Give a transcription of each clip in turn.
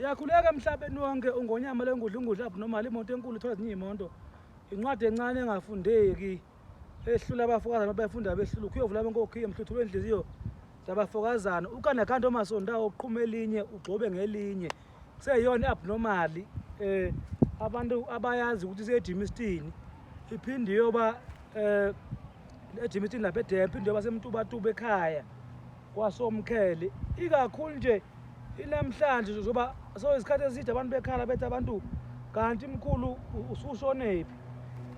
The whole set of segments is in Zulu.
Siyakhuleka emhlabeni wonke ungonyama lengudlungudlu abnormal imoto enkulu ithola ezinye iy'moto incwadi encane engafundeki ehlula abafokazana befunda behlula ukuyovula benkokhiye mhluthu wenhliziyo zabafokazana ukanakhanti omasondawo uqhuma elinye ugxobe ngelinye kuseyiyona i-abnormal eh abantu abayazi ukuthi isejimistini iphinde iyoba eh ejimistini lapha edem iphinde iyoba semtubatuba ekhaya kwasomkhele ikakhulu nje inamhlanje njengoba so isikhathi eside abantu bekhala bethi abantu kanti mkhulu usushonephi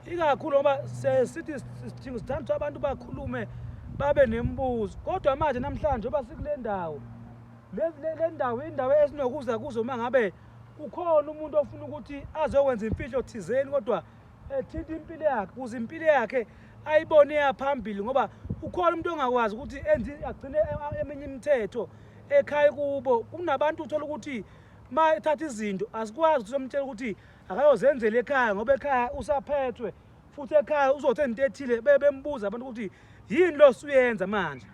ikakhulu ngoba sesithi sithanda ukuthi abantu bakhulume babe nemibuzo kodwa manje namhlanje njengoba sikule ndawo le ndawo indawo esinokuza kuzo uma ngabe kukhona umuntu ofuna ukuthi azokwenza imfihlo thizeni kodwa ethinta impilo yakhe ukuze impilo yakhe ayibone yaphambili ngoba ukhona umuntu ongakwazi ukuthi enze agcine eminye imithetho ekhaya kubo kunabantu uthola ukuthi ma ethatha izinto asikwazi ukuthi somtshela ukuthi akayozenzela ekhaya ngoba ekhaya usaphethwe futhi ekhaya uzothi into ethile bebembuza abantu ukuthi yini lo suyenza manje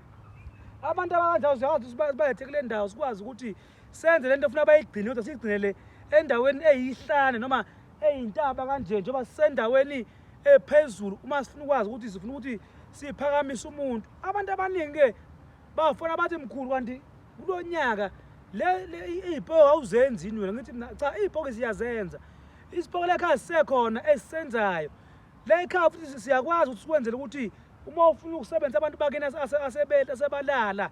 abantu abakanjalo siyazi ukuthi sibalethe kule ndawo sikwazi ukuthi senze lento ofuna bayigcine kodwa siyigcinele endaweni eyihlane noma eyintaba kanje njengoba sisendaweni ephezulu uma sifuna ukwazi ukuthi sifuna ukuthi siphakamise umuntu abantu abaningi-ke bafona bathi mkhulu kanti kulo nyaka le iy'poko awuzenzi yini wena ngithi mina cha iy'poko siyazenza isipoko lekhaya sisekhona esisenzayo le ekhaya futhi siyakwazi ukuthi sikwenzele ukuthi uma ufuna ukusebenza abantu bakini asebalala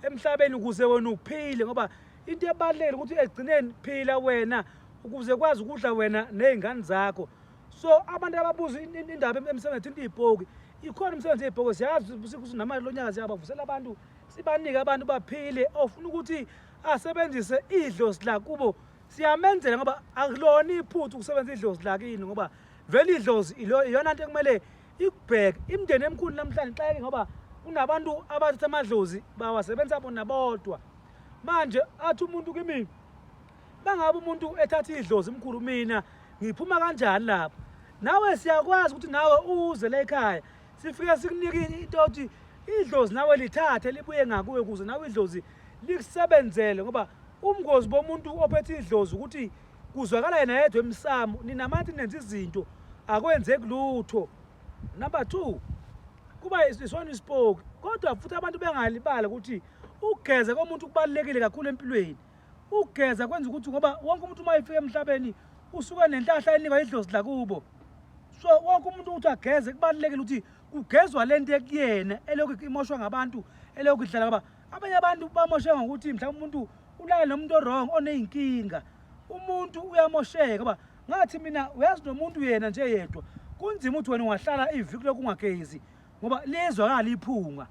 emhlabeni ukuze wena uphile ngoba into ebalulekile ukuthi ekugcineni phila wena ukuze kwazi ukudla wena ney'ngane zakho so abantu ababuza indaba emsebenzi ethinta iy'poki ikhona imisebenzi yey'poki siyazi ukuthi namanje lo nyaka siyabavusela abantu sibanike abantu baphile ofuna ukuthi asebenzise idlozi lakubo siyamenzela ngoba akulona iphutha ukusebenzisa idlozi lakini ngoba vele idlozi iyona nto ekumele ikubheke imindeni emikhulu namhlanje ixakeke ngoba kunabantu abathatha amadlozi bawasebenzisa bona bodwa manje athi umuntu kimi bangabe umuntu ethatha idlozi mkhulu mina ngiphuma kanjani lapho nawe siyakwazi ukuthi nawe uze la ekhaya sifike sikunike into yokuthi idlozi nawe lithathe libuye ngakuwe ukuze nawe idlozi likusebenzele ngoba umngozi bomuntu ophethe idlozi ukuthi kuzwakala yena yedwa emsamo nina manje nenza izinto akwenzeki lutho number 2 kuba isona isipoki kodwa futhi abantu bengalibali ukuthi ukugeza komuntu kubalulekile kakhulu empilweni ukugeza kwenza ukuthi ngoba wonke umuntu uma efika emhlabeni usuka nenhlahla enikwa idlozi lakubo so wonke umuntu ukuthi ageze kubalulekile ukuthi kugezwa lento ekuyena elokhu imoshwa ngabantu elokhu idlala ngoba abanye abantu bamoshe ngokuthi mhlawumbe umuntu ulale nomuntu orong oneyinkinga umuntu uyamosheka ngoba ngathi mina uyazi nomuntu yena nje yedwa kunzima ukuthi wena ungahlala iviki lokhu ungagezi ngoba liyezwakala iphunga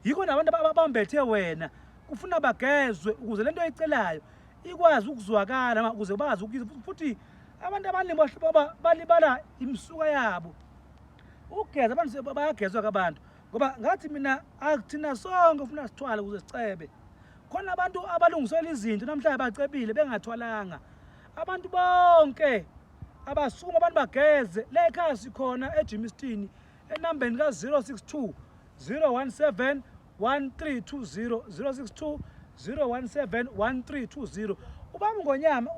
yikho nabantu abambethe wena kufuna bagezwe ukuze lento oyicelayo ikwazi ukuzwakala ukuze bazi ukuthi futhi abantu abaningi balibala imisuka yabo ukugeza abantu bayagezwa ke abantu ngoba ngathi mina akuthina sonke ufuna sithwale ukuze sicebe khona abantu abalungisela izinto namhlanje bacebile bengathwalanga abantu bonke abasukuma abantu bageze le ekhaya sikhona eJimistini enambeni ka-062 017 1320 062 017 1320 ubaba ngonyama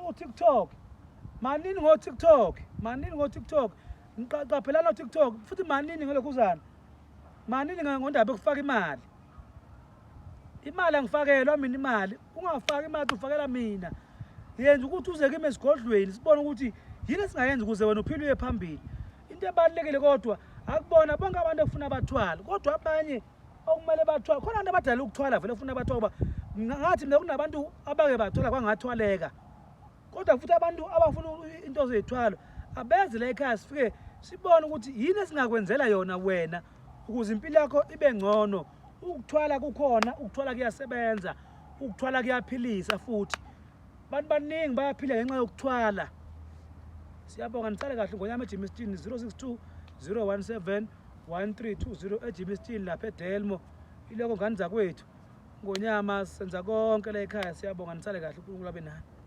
uTikTok manini ngoTikTok manini ngoTikTok ngiqaphelana uTikTok futhi manini ngelokhuzana manini ngondaba yokufaka imali imali angifakelwa mina imali ungafaki imali ufakela mina yenza ukuthi uze kimi esigodlweni sibone ukuthi yini esingayenza ukuze wena uphile uye phambili into ebalulekile kodwa akubona bonke abantu ekufuna bathwale kodwa abanye okumele bathwale khona abantu abadala ukuthwala vele ufuna bathwale ngoba ngathi mina kunabantu abake bathwala kwangathwaleka kodwa futhi abantu abafuna into zeyithwalo abeze la ekhaya sifike sibone ukuthi yini esingakwenzela yona wena ukuze impilo yakho ibe ngcono ukuthwala kukhona ukuthwala kuyasebenza ukuthwala kuyaphilisa futhi abantu baningi bayaphila ngenxa yokuthwala siyabonga nicale kahle ngonyama ejimistini 062 017 1320 ejimistini lapha edelmo iloko ngane zakwethu ngonyama senza konke la ekhaya siyabonga nisale kahle uNkulunkulu abe nani.